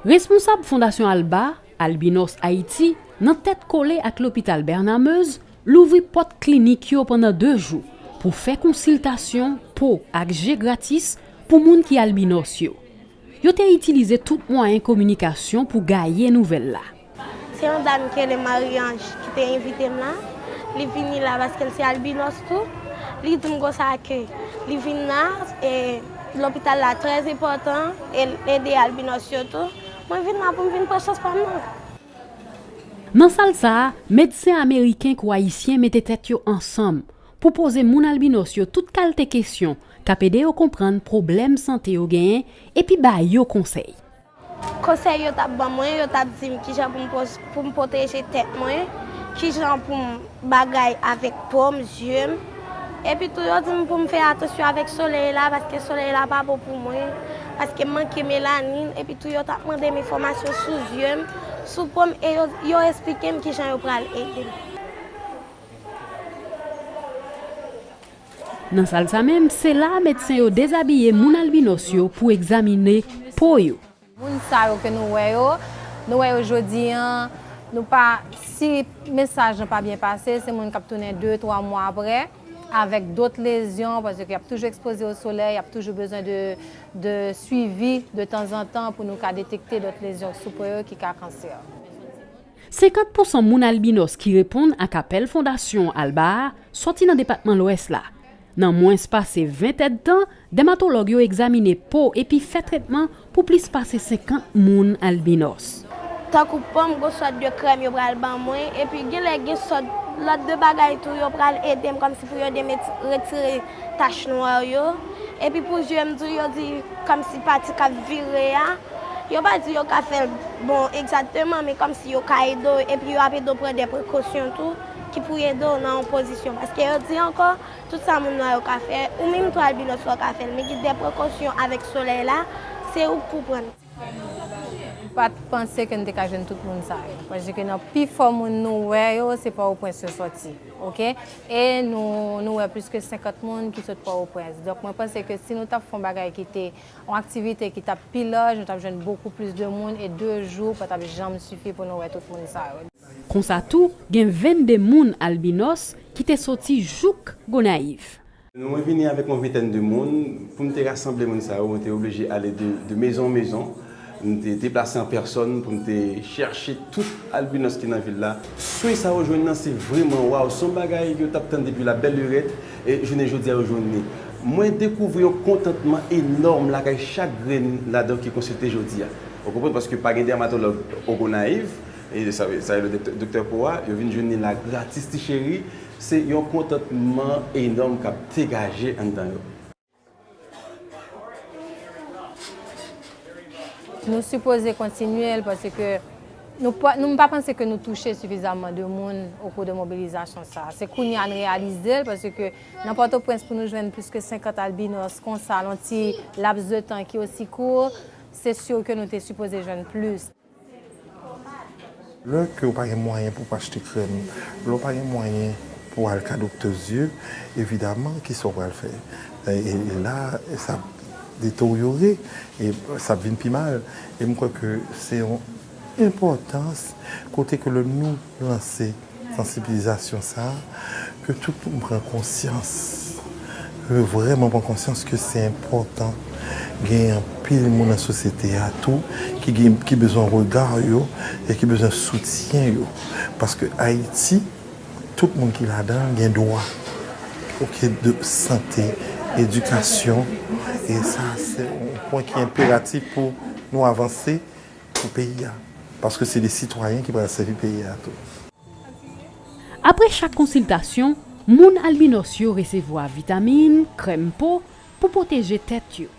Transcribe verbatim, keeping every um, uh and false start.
Responsab Fondasyon Alba, Albinos Ayiti, nan tèt kole ak lopital Bernard Meuze, louvri pòt klinik yo pandan de jou pou fè konsiltasyon po ak je gratis pou moun ki albinos yo. Yo te itilize tout mwayen kominikasyon pou gaye nouvèl la. Se yon dam ki rele Marie-Ange ki te envite m la. Li vini la paske l se albinos tou. Li di m konsa ke li vin la, e lopital la trè enpòtan e l ede albinos yo tou. Mwen vin la pou m vin pran chans pa m nan. Nan sal sa a, medsen ameriken kou ayisyen mete tèt yo ansanm pou poze moun albinos yo tout kalte kesyon k ap ede yo konprann pwoblèm sante yo genyen epi ba yo konsèy. Konsèy yo t ap ban mwen, yo t ap di m kijan pou m pwoz-, pou m pwoteje tèt mwen, kijan pou m bagay avèk po m, zye m. Epi tou, yo di m pou m fè atansyon avèk solèy la, paske solèy la pa bon pou mwen, paske m manke melanin. Epi tou, yo t ap mande m enfòmasyon sou zye m, sou po m, e yo, yo esplike m kijan yo pral ede m. Nan sal sa menm, se la medsen yo dezabiye moun albinos yo pou egzamine po yo. Moun sa yo ke nou wè yo, nou wè yo jodi an, nou pa, si mesaj lan pa byen pase, se moun k ap tounen de, twa mwa apre, avèk dòt lezyon, paske y ap toujou ekspoze o solèy, y ap toujou bezwen de, de swivi de tanzantan pou nou ka detekte dòt lezyon sou po yo ki ka kansè. Senkant pousan moun albinos ki reponn ak apèl Fondasyon Alba a sòti nan depatman Lwès la. Nan mwens pase ven èdtan, dèmatològ yo egzamine po epi fè tretman pou plis pase senkant moun albinos. Tankou po m, gon sòt de krèm yo pral ban mwen, epi genlè gen sòt lòt de bagay tou yo pral ede m, kòmsi pou yo ede m eti-, retire tach nwa yo. Epi pou zye m tou, yo di kòmsi pati k ap vire a, yo pa di yo ka fè l bon egzakteman, men kòmsi yo ka ede w, epi yo ap ede w pran de prekosyon tou, ki pou ede w nan yon pozisyon. Paske yo di ankò, tout sa moun nwa yo ka fè, ou menm tou albinos la w ka fè l, men gen de prekosyon avèk solèy la, se ou k pou pran l. M pa t panse ke n te ka jwenn tout moun sa yo, paske nan pifò moun nou wè yo, se Pòtoprens yo sòti, oke? E nou, nou wè plis ke senkant moun ki sot Pòtoprens. Donk, mwen panse ke si nou t ap fè yon bagay ki te yon aktivite ki t ap pi laj, nou t ap jwenn bokou plis de moun e de jou pa t ap janm sifi pou nou wè tout moun sa yo. Konsa tou, gen vennde moun albinos ki te soti jouk Gonayiv. Mwen vini avèk yon ventèn de moun. Pou m te rasanble moun sa yo, mwen te oblije ale de, de maison en maison. M te deplase an pèsòn pou m te chèche tout albinos ki nan vil la. Swen sa yo jwenn nan, se vrèman waw, se yon bagay yo t ap tann depi la bèl lerèt, e jounen jodi a yo jwenn li. Mwen dekouvri yon kontantman enòm lakay chak grenn ladan yo ki konsilte jodi a. Ou konprann, paske pa gen dèmatològ o Gonayiv, e sa, sa yo doktè, doktè po a, yo vin jwenn li la gratis ti cheri, se yon kontantman enòm k ap degaje anndan yo. Nou sipoze kontinye l paske nou pa, nou, m pa panse ke nou touche sifizaman de moun okou de mobilizasyon sa a. Se kounye a n reyalize l, paske nan Pòtoprens pou nou jwenn plis ke senkant albinos konsa, nan ti laps de tan ki osi kout, se si ke nou te sipoze jwenn plis. Lè ke w pa gen mwayen pou w achte krèm, lè w pa gen mwayen pou w al ka doktè zye, evidaman, kisa w pral fè? E, e, e la, sa ap deteryore, e sa ap vin pi mal. E m kwè ke se yon enpòtans kote ke lè nou lanse sansibilizasyon sa a, ke tout moun pran konsyans, ke vrèman pran konsyans ke se enpòtan. Gen anpil moun nan sosyete a tou ki gen, ki bezwen rega yo e ki bezwen soutyen yo. Paske Ayiti, tout moun ki ladan l gen dwa, oke, de sante, edikasyon, e sa se yon pwen ki enperatif pou nou avanse pou peyi a. Paske se de sitwayen ki pral sèvi peyi a tou. Apre chak konsiltasyon, moun albinos yo resevwa vitamin, krèm po pou pwoteje tèt yo.